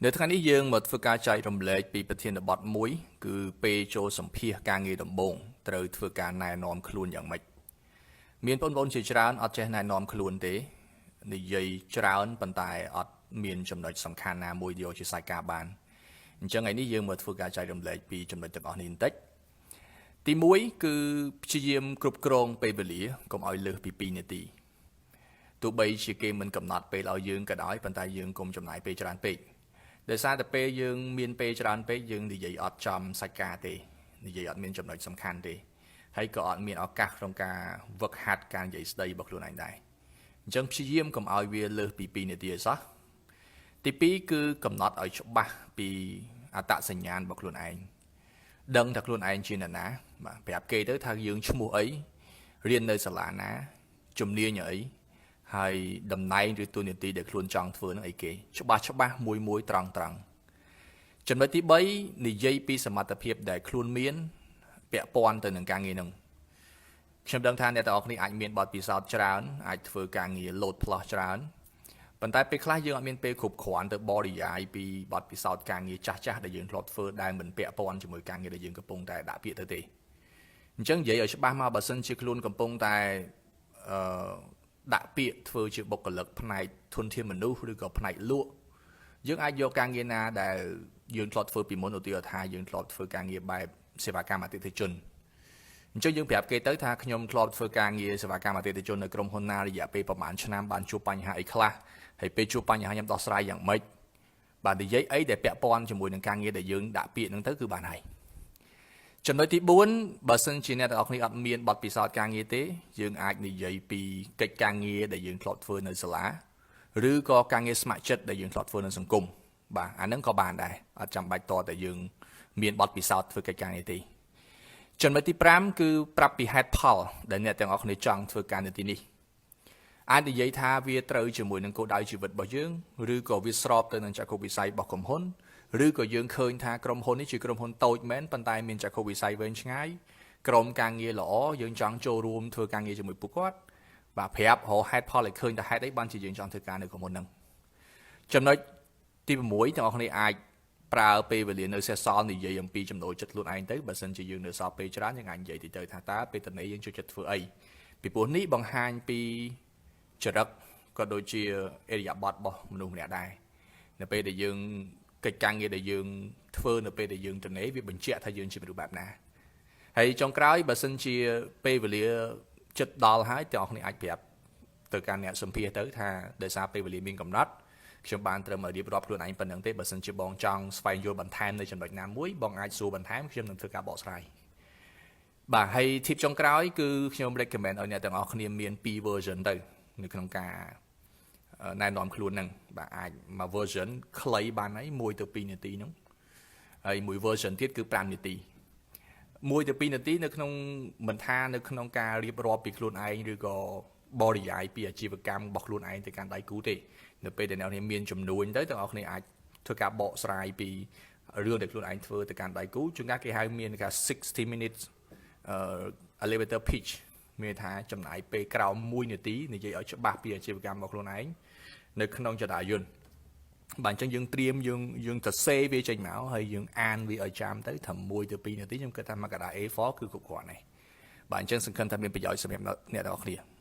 នៅថ្ងៃនេះយើងមកធ្វើការចែករំលែកពីប្រធានបទមួយ គឺពេលចូលសម្ភាសការងារដំបូងត្រូវធ្វើការណែនាំខ្លួនយ៉ាងម៉េចមានបងប្អូនជាច្រើនអត់ចេះណែនាំខ្លួនទេនិយាយច្រើនប៉ុន្តែអត់មានចំណុចសំខាន់ណាមួយយកជាសាច់ការបានអញ្ចឹងថ្ងៃនេះយើងមកធ្វើការចែករំលែកពីចំណុចទាំងអស់នេះបន្តិចទី1គឺព្យាយាមគ្រប់គ្រងពេលវេលាកុំឲ្យលើសពី2នាទីទោះបីជាគេមិនកំណត់ពេលឲ្យយើងក៏ដោយប៉ុន្តែយើងកុំចំណាយពេលច្រើនពេកដោយសារតែពេលយើងមានពេលច្រើនពេកយើងនិយាយអត់ចំសាច់ការទេនិយាយអត់មានចំណុចសំខាន់ទេហើយក៏អត់មានឱកាសក្នុងការវឹកហាត់ការនិយាយស្ដីរបស់ខ្លួនឯងដែរអញ្ចឹងព្យាយាមកុំឲ្យវាលើសពី2នាទីឲ្យសោះទី2គឺកំណត់ឲ្យច្បាស់ពីអត្តសញ្ញាណរបស់ខ្លួនឯងដឹងថាខ្លួនឯងជានរណាបាទប្រាប់គេទៅថាយើងឈ្មោះអីរៀននៅសាលាណាជំនាញអីហើយតំណែងឬតួនាទីដែលខ្លួនចង់ធ្វើនឹងអីគេច្បាស់ច្បាស់មួយមួយត្រង់ត្រង់ចំណុចទី3និយាយពីសមត្ថភាពដែលខ្លួនមានពាក់ព័ន្ធទៅនឹងការងារនឹងខ្ញុំដឹងថាអ្នកទាំងអស់គ្នាអាចមានបទពិសោធន៍ច្រើនអាចធ្វើការងារលោតផ្លោះច្រើនប៉ុន្តែពេលខ្លះយើងអត់មានពេលគ្រប់គ្រាន់ទៅបរិយាយពីបទពិសោធន៍ការងារចាស់ចាស់ដែលយើងធ្លាប់ធ្វើដែលមិនពាក់ព័ន្ធជាមួយការងារដែលយើងកំពុងតែដាក់ពាក្យទៅទេអញ្ចឹងនិយាយឲ្យច្បាស់មកបើសិនជាខ្លួនកំពុងតែអឺដាក់ពាក្យធ្វើជាបុគ្គលិកផ្នែកធនធានមនុស្សឬក៏ផ្នែកលក់យើងអាចយកការងារណាដែលយើងធ្លាប់ធ្វើពីមុនឧទាហរណ៍ថាយើងធ្លាប់ធ្វើការងារបែបសេវាកម្មអតិថិជនអញ្ចឹងយើងប្រាប់គេទៅថាខ្ញុំធ្លាប់ធ្វើការងារសេវាកម្មអតិថិជននៅក្រុមហ៊ុនណារយៈពេលប្រហែលឆ្នាំបានជួបបញ្ហាអីខ្លះហើយពេលជួបបញ្ហាខ្ញុំដោះស្រាយយ៉ាងម៉េចបាទនិយាយអីដែលពាក់ព័ន្ធជាមួយនឹងការងារដែលយើងដាក់ពាក្យហ្នឹងទៅគឺបានហើយចំណុចទី4បើសិនជាអ្នកទាំងអស់គ្នាអត់មានបទពិសោធន៍ការងារទេយើងអាចនិយាយពីកិច្ចការងារដែលយើងធ្លាប់ធ្វើនៅសាលាឬក៏ការងារស្ម័គ្រចិត្តដែលយើងធ្លាប់ធ្វើនៅសង្គមបាទអាហ្នឹងក៏បានដែរអត់ចាំបាច់តតែយើងមានបទពិសោធន៍ធ្វើកិច្ចការងារទេចំណុចទី5គឺប្រាប់ពីហេតុផលដែលអ្នកទាំងអស់គ្នាចង់ធ្វើការនៅទីនេះអាចនិយាយថាវាត្រូវជាមួយនឹងគោលដៅជីវិតរបស់យើងឬក៏វាស្របទៅនឹងចក្ខុវិស័យរបស់ក្រុមហ៊ុនឬក៏យើងឃើញថាក្រុមហ៊ុននេះជាក្រុមហ៊ុនតូចមែនប៉ុន្តែមានចក្ខុវិស័យវែងឆ្ងាយក្រុមការងារល្អយើងចង់ចូលរួមធ្វើការងារជាមួយពួកគាត់បាទប្រាប់រកហេតុផលឲ្យឃើញថាហេតុអីបានជាយើងចង់ធ្វើការនៅក្រុមហ៊ុនហ្នឹងចំណុចទី6ទាំងអស់គ្នាអាចប្រើពេលវេលានៅសេសសល់និយាយអំពីចំណូលចិត្តខ្លួនឯងទៅបើសិនជាយើងនៅសល់ពេលច្រើនយើងអាចនិយាយទៅថាតើពេលតនេះយើងចូលចិត្តធ្វើអីពីព្រោះនេះបង្ហាញពីចរិតក៏ដូចជាឥរិយាបថរបស់មនុស្សម្នាក់ដែរនៅពេលដែលយើងកិច្ចការងារដែលយើងធ្វើនៅពេលដែលយើងទំនេរវាបញ្ជាក់ថាយើងជាមនុស្សបែបណាហើយចុងក្រោយបើសិនជាពេលវេលាចិត្តដល់ហើយទាំងអស់គ្នាអាចប្រាប់ទៅកាន់អ្នកសម្ភាសទៅថាដោយសារពេលវេលាមានកំណត់ខ្ញុំបានត្រឹមរៀបរាប់ខ្លួនឯងប៉ុណ្្នឹងទេបើសិនជាបងចង់ស្វែងយល់បន្ថែមនៅចំណុចណាមួយបងអាចសួរបន្ថែមខ្ញុំនឹងធ្វើការបកស្រាយបាទហើយ tip ចុងក្រោយគឺខ្ញុំ recommend ឲ្យអ្នកទាំងអស់គ្នាមាន2 version ទៅនៅក្នុងការណែនាំខ្លួនហ្នឹងបាទអាចមួយ version ខ្លីបានហើយ1ទៅ2នាទីហ្នឹងហើយមួយ version ទៀតគឺ5នាទី1ទៅ2នាទីនៅក្នុងមិនថានៅក្នុងការរៀបរាប់ពីខ្លួនឯងឬក៏បរិយាយពីអាជីវកម្មរបស់ខ្លួនឯងទៅកាន់ដៃគូទេនៅពេលដែលអ្នកនេះមានចំនួនទៅទាំងអស់គ្នាអាចធ្វើការបកស្រាយពីរឿងដែលខ្លួនឯងធ្វើទៅកាន់ដៃគូជួនកាលគេហៅមានការ60 minutes elevator pitch មានថាចំណាយពេលក្រោម1នាទីនិយាយឲ្យច្បាស់ពីអាជីវកម្មរបស់ខ្លួនឯងនៅក្នុងចរាយន្តបាទអញ្ចឹងយើងត្រៀមយើងយើងទៅសេវាចេញមកហើយយើងអានវាឲ្យចាំទៅត្រឹម1ទៅ2នាទីខ្ញុំគិតថាមួយកដា A4 គឺគ្រប់គ្រាន់ហើយបាទអញ្ចឹងសង្ឃឹមថាមានប្រយោជន៍សម្រាប់អ្នកទាំងអស់គ្នា។